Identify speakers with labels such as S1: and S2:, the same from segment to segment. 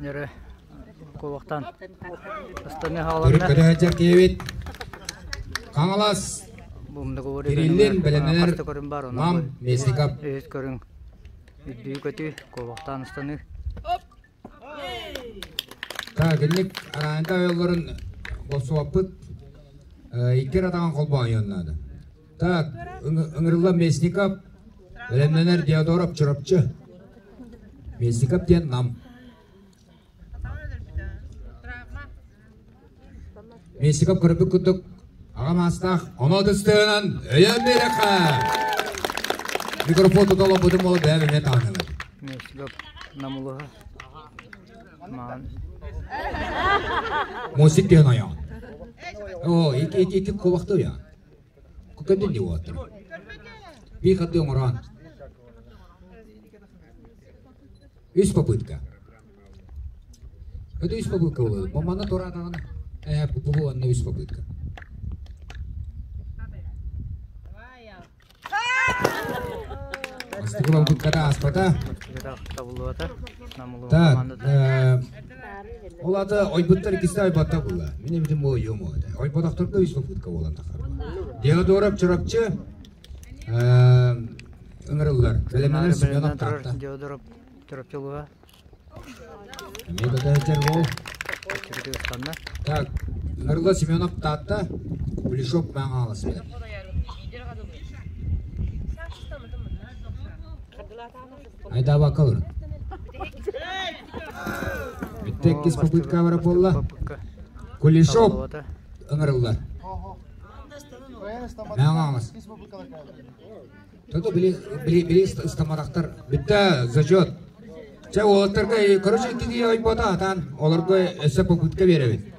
S1: Нөрө куобахтан астаны
S2: Төрүт
S1: хааланна.
S2: көтө сылдьар киһибит Хаҥалас
S1: Бумнугури
S2: Кириллин бэлэмнэнэр
S1: хаста көрүн бар онон
S2: Нам Местников.
S1: үһүс көрүҥ үрдүү көтүү куобахтаан ыстаныы.
S2: Так, инник араанта ойоллорун босуоппут икки атаҕын холбоон наада. Так, ыҥырылла Местников, бэлэмнэнэр Диодоров Чурапчы. Местников диэн Нам. Местников көрбүт курдук аҕа маастаах ону тыстыынан өйөн биэрэххэ. Микрофон тута олорбутум буолу бэйэм эмиэ таанылар.
S1: Местников Намулуһа. Маан.
S2: Мусик диэн ойоон. Оо, ики ики ики кубахты уйаан. Көндүн дии уоттар. Бии хатыы оҥороон. Үс попытка. Это үс попытка буолуо. Бу манна тураатаҕына, ээ, бу онно үс попытка. Бастакы попытката ааспата. Так, ол аты ойбуттар иккисте ойботта була. Мин эбитим бу ойуом ода. Ойботохторго үс попытка буолан тахар. Диодоров Чурапчы ыҥырыллар. Бэлэмнэнэр Семенов Таатта.
S1: Диодоров Чурапчылыга.
S2: Эмиэ көтөөчөр уол. Так, ыҥырылла Семенов Таатта, Кулешов Маҥалас билэр. Айдаабакка олорун. Бүттэ иккис попытка бара буолла. Кулешов ыҥырыллар. Маҥалас. Тото били били били ыстаматахтар. Бүттэ зачет. Чэ уолаттарга короче икки ойбото атаан олорго өссө попытка биэрэбит.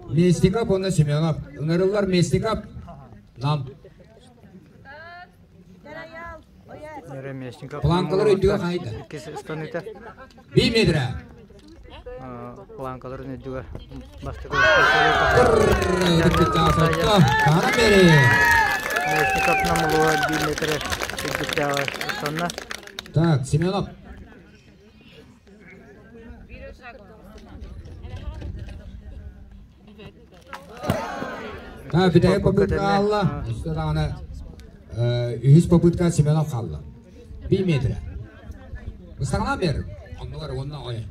S2: Местников уонна Семенов. Ыҥырыллар Местников нам. Планкалар өйдүгэ хайда? Би метра.
S1: Планкаларын өйдүгэ бастакы
S2: Кара бери.
S1: Местников намылуа 1 метр үрдүктээҕи ыстанна.
S2: Так, Семенов. Так, бүтэһик попытка хаалла. Өссө даҕаны үһүс попытка Семенов хаалла. 1 метр. Ыстаҥалаан бер. Оннугар уонна ой.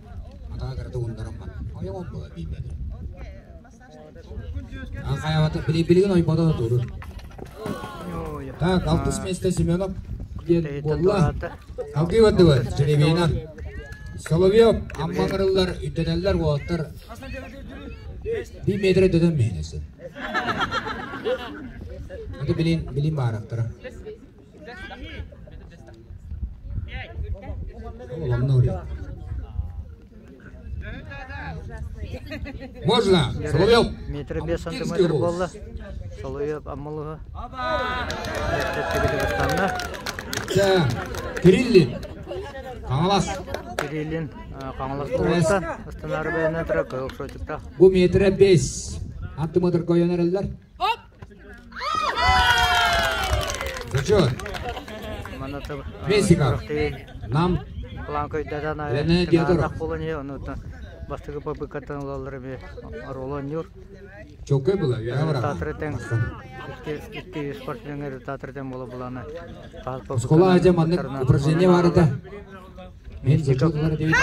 S2: Атаға кыраты ууннарым бар. Ой он була 1 метр. Хайабаты билигин ойбото турur. Так, алтыс месте Семенов диэн буолла. Алгыы бардыбыт Жеребейнан. Соловьев аммаҥырыллар, үттэнэллэр уолаттар. Bir метр өтөтөн миһинэсин. Это билин билин баарахтара. Оломно урет. Можно, Соловьев.
S1: Метр 5 сантиметр буолла. Соловьев Аммалыга.
S2: Кириллин. Хаҥалас.
S1: Кириллин Хаҥалас улууста. Астанары бэйэнэн турар кыһыл шотиктаах.
S2: Бу метрэ 5 сантиметр койон эрэллэр. Зачет. Месиков. Нам.
S1: Планка
S2: Диодоров.
S1: Бастакы попыткаттан ылаллар эми Ролан Нюр.
S2: Чокой была, я
S1: Татырытын икки спортсмеңер татырытын бола буланы.
S2: Школа ажа маннык упражнение бар это. Мен зачетлар дейт.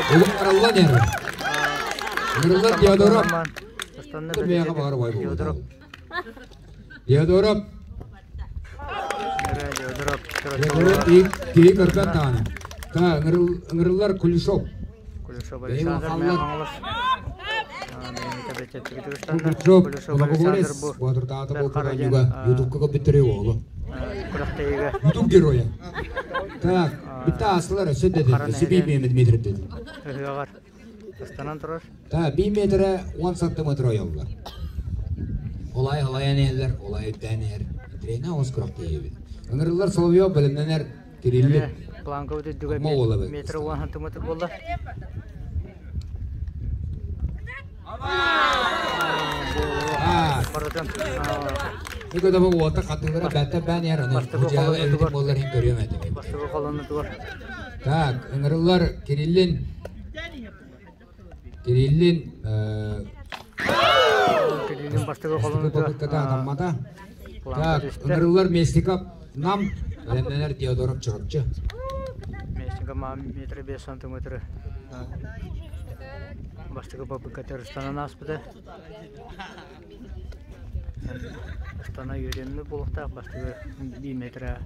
S2: Бүгүн араллан ер. Нурлар Диодоров.
S1: Диодоров.
S2: Диодоров. Диодоров киһи көрбөт даҕаны. Та ыҥырыллар Кулешов.
S1: Кулешов Александр Мэхалов.
S2: Кулешов Лобогорец Боотурдаата буолбут Ютубка көппүттэрэ уолу. Ютуб геройа. Так, бүтэ аастылар өссө деді. Өссө 1 метр деді.
S1: Ыстанан турар.
S2: Та 1 метрэ 10 сантиметр ойоллар. Олай алайан иһэллэр, олай үрдээн иһэр. Тренэ оҕус күрэх тиийэбит. Ыҥырыллар Соловьев бэлэмнэнэр Кириллин.
S1: Планка үрдүгэ метр 10 сантиметр буолла. Барытын
S2: Нико да бу уота хатыылара бэттэ бээн иһэр аны
S1: Бастакы
S2: худьаала эбитин
S1: холонутугар
S2: буоллар иһин көрүөм этэ.
S1: Бастакы холонутугар
S2: Так, ыҥырыллар Кириллин Кириллин
S1: Кириллин бастакы
S2: бастакы
S1: холонутугар
S2: попытката атаммата.
S1: планка
S2: Так,
S1: түстэ.
S2: ыҥырыллар Местников Нам бэлэмнэнэр Теодоров Чурапчы.
S1: Местников метр 5 сантиметр бастакы попытката ыстанан ааспыта. Астана үөрэммит буолуохтаах бастакы 1 метр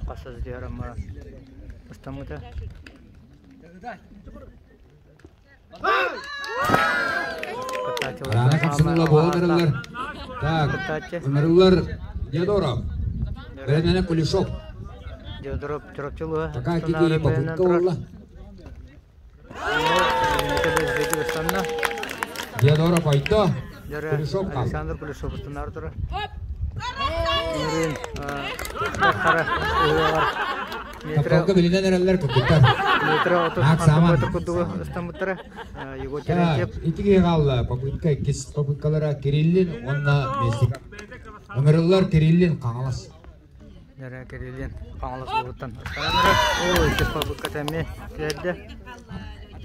S1: хас сытыар ама ыстаммыта.
S2: Рана хапсыныла буолан ырыллар. Так, ынырыллар Диодоров. Бэлэмнэнэ Кулешов.
S1: Диодоров Чурапчылыга.
S2: Пока кики попытка буолла. Диодоров ойто. Кулешов кал.
S1: Александр Кулешов устунаар турар.
S2: Тапталга билинэн эрэллэр кыргыттар.
S1: Метр 30 сантиметр курдугу ыстаммыттара. Егор Терентьев.
S2: Ити киһи хаалла. Попытка иккис попыткалара Кириллин уонна Местик. Ыҥырыллар Кириллин Хаҥалас.
S1: Дэрэ Кириллин Хаҥалас улууттан ыстанан О, иккис попытка эмиэ түһэрдэ.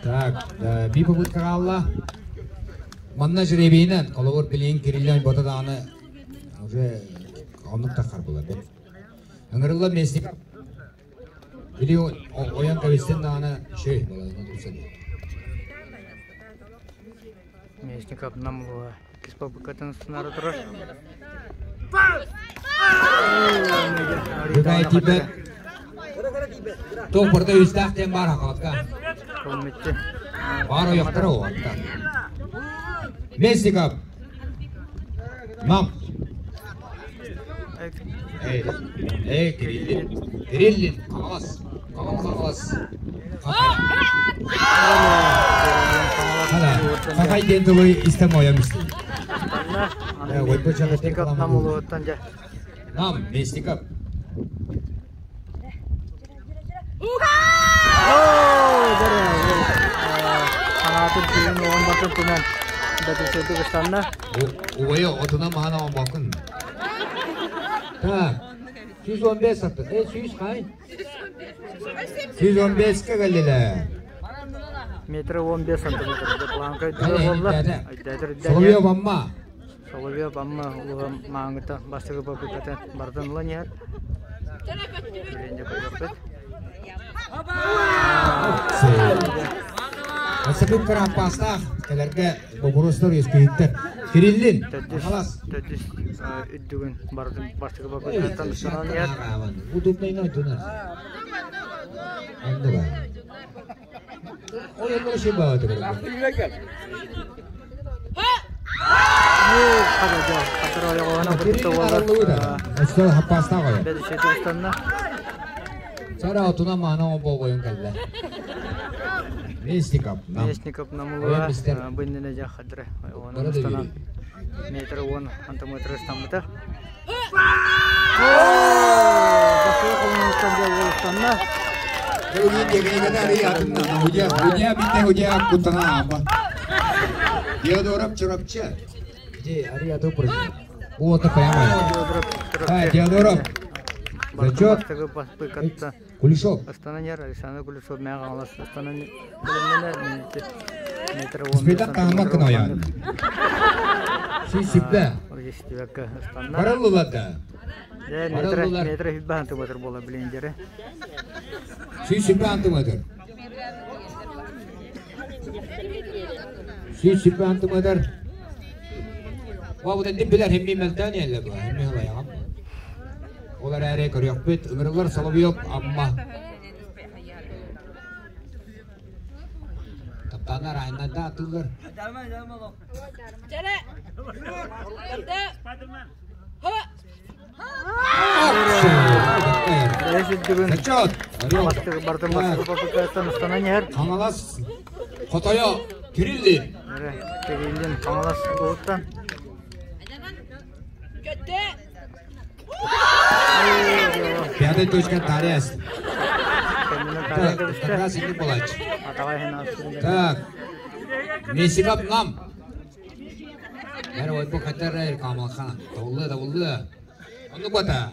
S2: Так, би попытка хаалла. Манна жребийинэн, холобур билигин Кириллин бота даҕаны уже оннук таххар буолар. Ыҥырыллар местник били ойон кэбистин даҕаны шөй балайына турса диэн.
S1: Местников намлуа иккис попыткатын устунары турар.
S2: Бүгай тиийбэт. Туох барыта үстээх диэн баар хахалатка. Баар ойохторо уотта. Местников. Мам. Эй, эй, Кириллин. Кириллин, хаҥалас. Хаҥал хаҥалас. Хана, хахай диэн тылы истэн мойом истин.
S1: Местников нам улууттан дьэ.
S2: Нам, Местников.
S1: Санаатын күүһүн уон батын түмэн бэтисэдик ыстанна.
S2: Убайы отунан маһан оҥорбоккун. Так, 115 сатты. Э, 100 хай? 115-ке кэллилэр.
S1: Метр 15 сантиметр. Планка буолла.
S2: Соловьев Амма.
S1: Соловьев Амма улуһа мааҥыта бастакы попытката бардын ылан иһэр. Билин дьэ
S2: Асыкыт кырааппаастаах кэлэргэ боппуруостар үөскүүттэр. Кириллин,
S1: Төрдүс, төрдүс үрдүгүн бардын бастакы попыткаттан ыстанан иһэр.
S2: Удобнайна ойдунар. Онно бар. Ойоннор ши баҕатыр. Өссө хаппаастаах ойо. Сара отуна маана оҥобо ойон кэллэ. Местников нам.
S1: Местников намылыа быннына жахадра. Оны ыстанан метр 10 сантиметр ыстаммыта.
S2: Теодоров Чурапчы. Вот прямо. А, Теодоров. Зачет. Кулешов.
S1: Астананер Александр Кулешов мэ Хаҥалас Астанан
S2: Спитак таһыммаккын ойоон. Сисиппэ. Барыллылар да.
S1: Барыллылар. Метр хүлбэ сантиметр буола билиндери.
S2: Сүүсүппэ сантиметр. Сүүсүппэ сантиметр. Бабытын билэр химми мэлтээн иһэллэр бу. Химми халайаҕам. Ол эрээри көрүөхпүт, ыҥырыллар Соловьев Амма. Таптааннар айаннарда атыылар. Зачет! Хаҥалас Хотойо Кириллин.
S1: Кириллин Хаҥалас улууттан.
S2: Пятая точка Тарес. Как раз и не плачь. Так. Месикап нам. Бәрі ойбу қайтар Камалхан. Табылды, табылды. Оннук бата.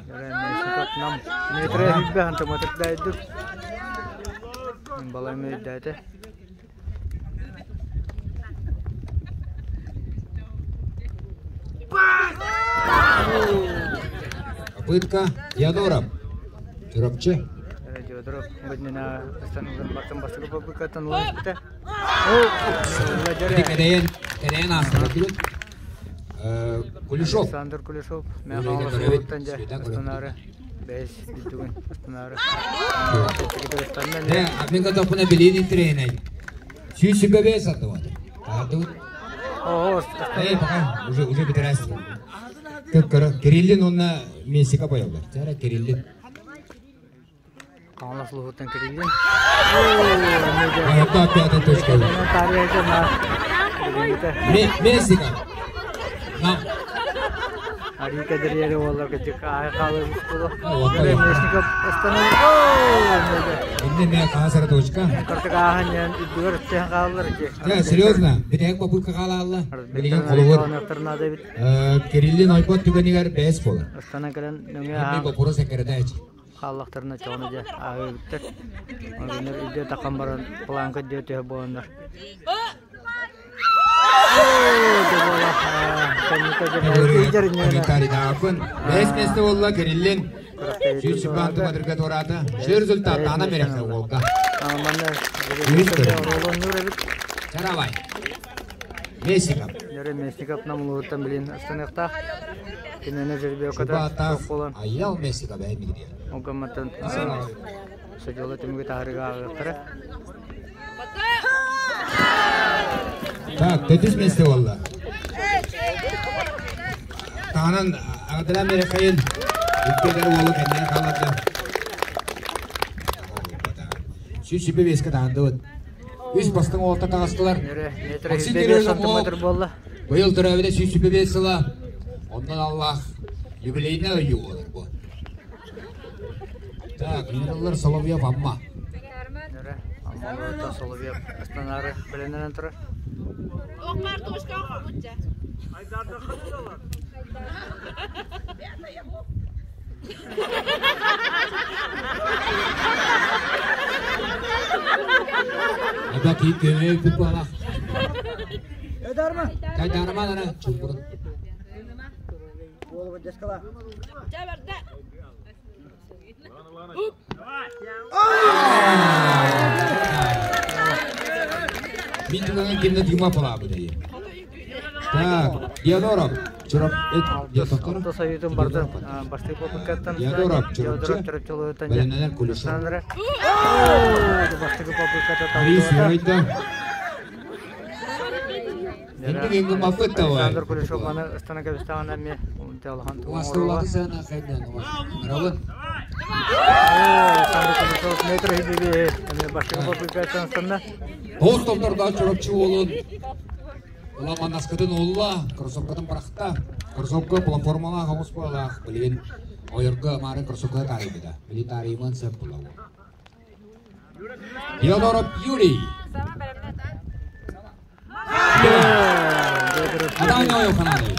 S1: Метр элбэх антометрдайдык. Балай өйдөөтө.
S2: Попытка Диодоров. Чурапчы.
S1: Диодоров быднина станулар бастыгы попыткаттан ылыспыта.
S2: Кэдэйэн, кэдэйэн аастабыт. Кулешов.
S1: Александр Кулешов. Мен хааласыттан дьэ Астанары. Бэс бүттүгүн Астанары.
S2: Не, мен готовпуна билиин тренер. 175 атыбат. Таардыбыт. Эй, пока уже уже битерәс. Көккөрө Кириллин онна Мессика боялар. Жара Кириллин.
S1: Хаҥалас улууһуттан кириллин.
S2: Это пятая точка. Мессика. Нам.
S1: Арика дерьери уоллар кыдьык аай хаалыр буолу. Местников
S2: Инне ме хаасара точка.
S1: Картык аахан ян үдүгөр өттен хааллар.
S2: Да, серьезно, битек попытка хаалалла. Билигин холобур. Кириллин ойбот түгэнигэр бэс болар.
S1: Астана кэлэн нөҥө
S2: Вопрос эккирэтээчи.
S1: Хааллахтарына чоҕуну дьэ ааһыы эбиттэр. Оннор үрдүө тахан баран планка үрдүө түһэ буоланнар.
S2: Комментарийдаахпын. Бэс месте буолла Кириллин. Сүүс сантиметрга туораата. Ши результат ана мерехе уолга.
S1: Манна
S2: Чаравай. Местников.
S1: Нөрө Местников намулуттан билин астаныктаах. Кинини жербиоката
S2: болан. Аял Местников бәймигде.
S1: Огамматтан сожола түмүгү таһарыга аагыктара.
S2: Так, төрдүс месте болла. Таанан агадыра мерехайын үккелер уолу кэннен хааларды. Сүүс сүбэ беске таандыбыт. Үс бастың уолта таҕыстылар.
S1: Максим сантиметр буолла.
S2: Быйыл төрөөбүтэ 125 сыла. Оннон Аллах юбилейіне өйі олар бу. Так, генераллар Соловьев Амма.
S1: Амма Соловьев Астанары bilinен турар.
S2: Эбэ кии көмө бүт буолах. Кайдарма ана чумбурун. Мин түгәнгә кимне тыйма палабы ди. Так, Диодоров, Чурап,
S1: Алты союзун барды башты попыткаттан.
S2: Диодоров, Чурапчы. Бәленәләр Кулешов.
S1: Башты попытката.
S2: Арис Юрайда. Инде кеңге мафыт та бар.
S1: Александр Кулешов маны ыстана кебистагана ме умталхан.
S2: Уастыллаты сана кайдан. Рабын.
S1: Александр Кулешов метр хибиби эме башты попыткаттан ыстана.
S2: Тоғыз топтарда Чурапчы болун. Уламан аскытын олла, кроссовкатын барахта. Кроссовка платформала хомус буолах. Билигин ойорго мары кроссовка тарыйбыда. Били тарыйман сеп булау. Диодоров Юрий. Адан ой хананы.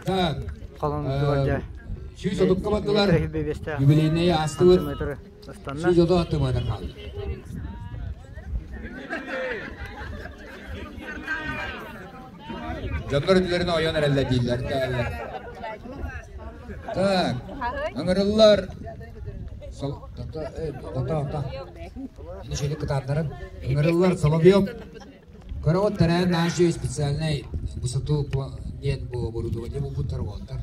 S2: Так. Сүүс отукка баттылар. Юбилейней астыбыт. Сүүс оту аттымадар қалды. Дьоннор үндүлэрин ойон эрэллэр дииллэр кээллэр. Так, ыҥырыллар. Сол, тото, тото, тото. Ини шели кытааттарын. Ыҥырыллар Соловьев. Көрөҕүт тэрээһин наша специальный высоту диэн бу оборудование булбуттар уолаттар.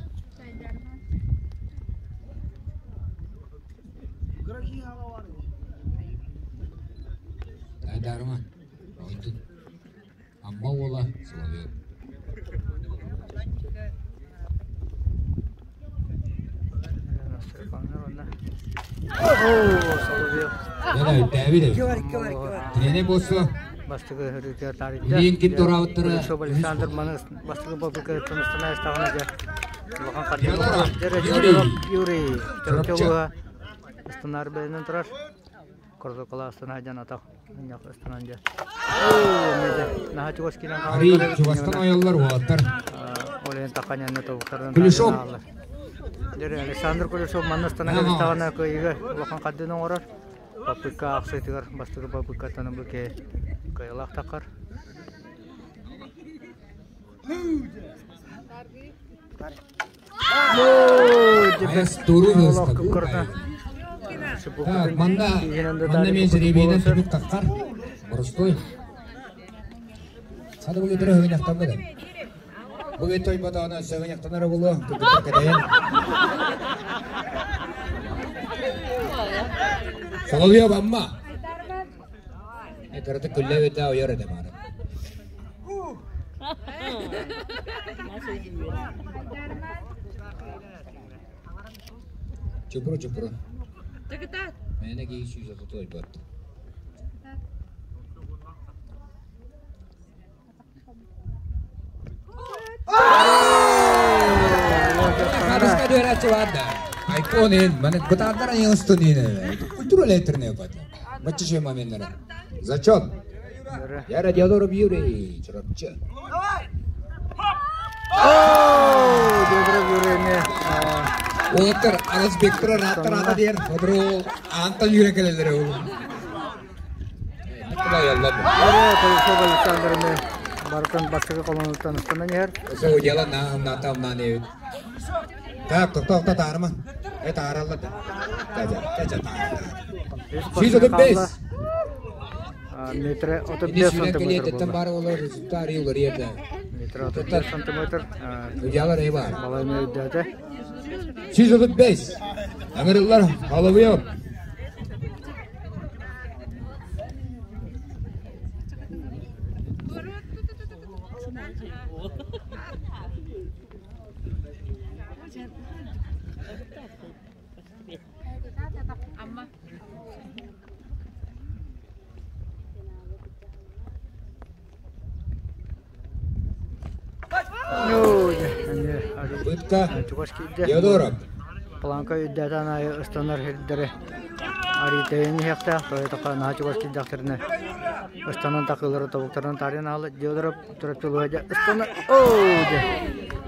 S2: Айдарма. Ойдун. Амма уола Соловьев. Дәле, дәби дә. Тренер болса,
S1: Бастыгы хүрүкө тарихта.
S2: Билин ким тураабыттара.
S1: Кулешов Александр маны бастыгы попытка тунустана истагана жа. Улахан
S2: Юрий.
S1: Юрий.
S2: Чурапчы.
S1: Чурапчы. Астанар беленен турар. Корзокола Астана жан атак. Ыняк Астанан жа. О, меде. Наха чугас килен
S2: Ари чугастан ояллар уолаттар.
S1: Тайын таханянна тобуктарынан
S2: Кулешов.
S1: тааллар. Дьэ, Александр Кулешов манна станан кэлистэҕинэ кыайыыга улахан хардыыны оҥорор. Попытка аахсыытыгар бастакы попыткаттан бу кыайыылаах таххар.
S2: Так, манна манна мен жеребейден түмүк таххар. Боростой. Сада бу гетер хөгөнөхтан да. Бу гет тойботоона сөгөнөхтанара булуо кытта кэтэйэн. Соловьев амма. Кыраты күллэ бетэ ойор этэ баара. Чупуру чупуру. Мээнэ киһи 130 ойбот. Ханыска дүөрәччи баар да. Айфон маны бытаардара устун культура электронная бата. Бачча моменттара. Зачет. Яра Диодоров Юрий Чурапчы.
S1: Диодоров Юрий
S2: Уолаттар Арасбектер раттар ата диэн одру аантан юрэ келелер ол.
S1: Александровны барытын бастакы колонуттан ыстанан иһэр.
S2: Все дела на на там на не. Так, тоқта таарма. Это аралла да. Тажа, тажа таар. 135.
S1: Метр 35 сантиметр.
S2: Бар олар результат улар ерде.
S1: Метр 35 сантиметр.
S2: Удялар эй бар.
S1: Балайны өйдөтө.
S2: 135. Аңырылар Соловьев. Бытка Теодоров.
S1: Планка үрдээтэн аайы ыстанар сирдэри арыйтайын иһиэхтээх, тоҕо наһаа чугас киирдэхтэринэ ыстанан такыылары тобуктарын таарыйан аҕалла. Диодоров Чурапчылыга дьэ ыстанар. Оо дьэ.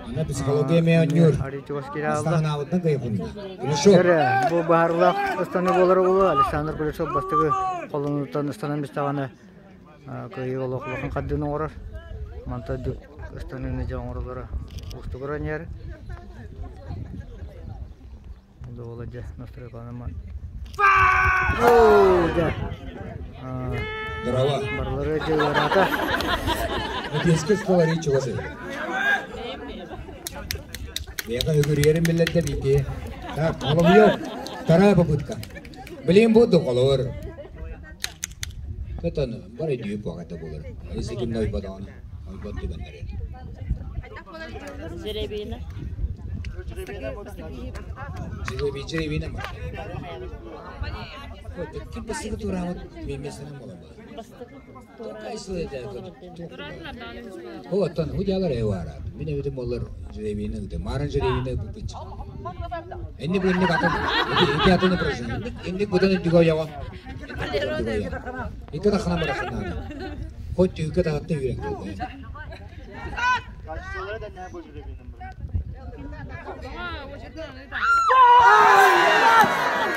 S2: Ана психология эмиэ оонньуур.
S1: Арый чугас киирэ аҕалла.
S2: Ыстаҥанаабытынан кыайбын. Кулешов.
S1: Эрэ, бу баһарлаах ыстаныы буолара буолуо. Александр Кулешов бастакы холонуттан ыстанан истэҕинэ кыайыы олох улахан хардыыны оҥорор. Мантан үрдүк ыстаныыны дьэ оҥороллоро уустугуран иһэр. Ол дьэ настройкаланан Оо, дьэ.
S2: Здорово.
S1: Барылары дьэ ыараата.
S2: Этиэскэ столари чугас эбит. Миэхэ үгүрүйэрин биллэрдэ биирдии. Так, Соловьев, вторая попытка. Блин, буду холовор. Кытан бар өйдүү буоҕа буолар. Если кимне ойбодоҕуна, ойбот түгэннэри.
S3: Жеребина.
S2: Жеребина ма? Ким бастыгы тураабыт миэмэсинэн буолан Оттон худялар эвара. Мин эбитим боллар жеребина ыты. Марын жеребина ыппыт. Энни бу инник атын, ити атын упражнение. Инник будан үрдүгө ява. Икки тахана барахана. Хоть түйкө тахатта үйрек.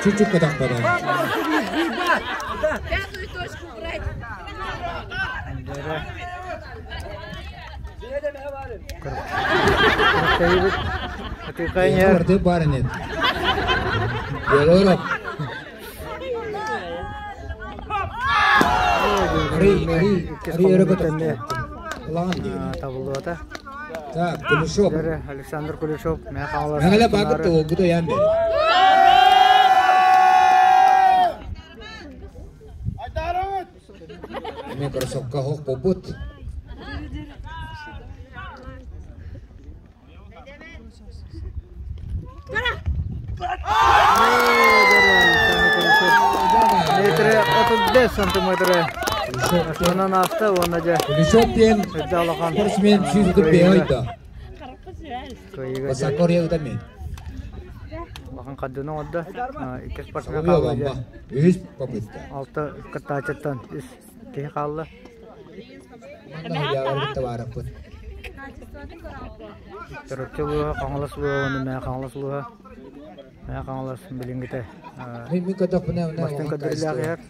S2: Чуть-чуть катахпада.
S3: Пятую точку брать.
S2: Барды барынет. Белоров. Ари, ари, ари өрөкөтө. Улахан диир.
S1: Табыллыбата.
S2: Так, Кулешов.
S1: Александр Кулешов мэ хаалар.
S2: Мэҥэлэ баакыт уолгута ян бери. Эме кроссовка хох попут.
S1: Метре 35 сантиметр. Онон ааста уонна дьэ
S2: Кулешов диэн
S1: үрдэ улахан
S2: спортсмен 135 ойда.
S1: кыайыыга дьэ
S2: Басакория ытамин.
S1: улахан хардыыны оҥордо. Икки спортсмен хаалла дьэ.
S2: Үһүс попытка.
S1: Алта кыттааччыттан үс киһи хаалла.
S2: Манна худьялар кытта баараппыт.
S1: Чурапчы улууһа, Хаҥалас улууһа уонна Мэҥэ Хаҥалас улууһа. Мэҥэ Хаҥалас билиҥҥитэ
S2: Мин мин көтөхпүнэ
S1: бастыҥ көрдөрүүлээх иһэр.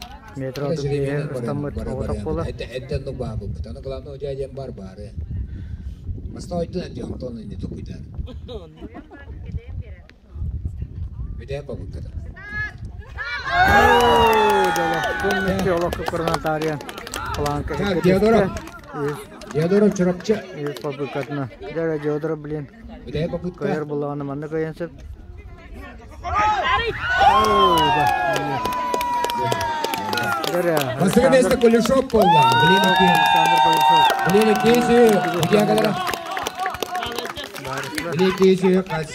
S1: Метро биэһэ ыстаммыт оҕотох буола.
S2: Эдден ну баабыппыт. Аны главное удьаа диэн бар баары. Маста ойдун эдди онтон инни тукуйдар. Бүдэ бабыкката.
S1: Олох курмантариан планка.
S2: Диодоров. Диодоров Чурапчы.
S1: Попыккатына. Дьэ, Диодоров, блин.
S2: Бүдэ попытка.
S1: Кыайар буллаҕына манна кыайан сөп.
S2: Бастакы миэстэ Кулешов буолла. Блин, Блин, Кейси, Блин, Кейси, хас.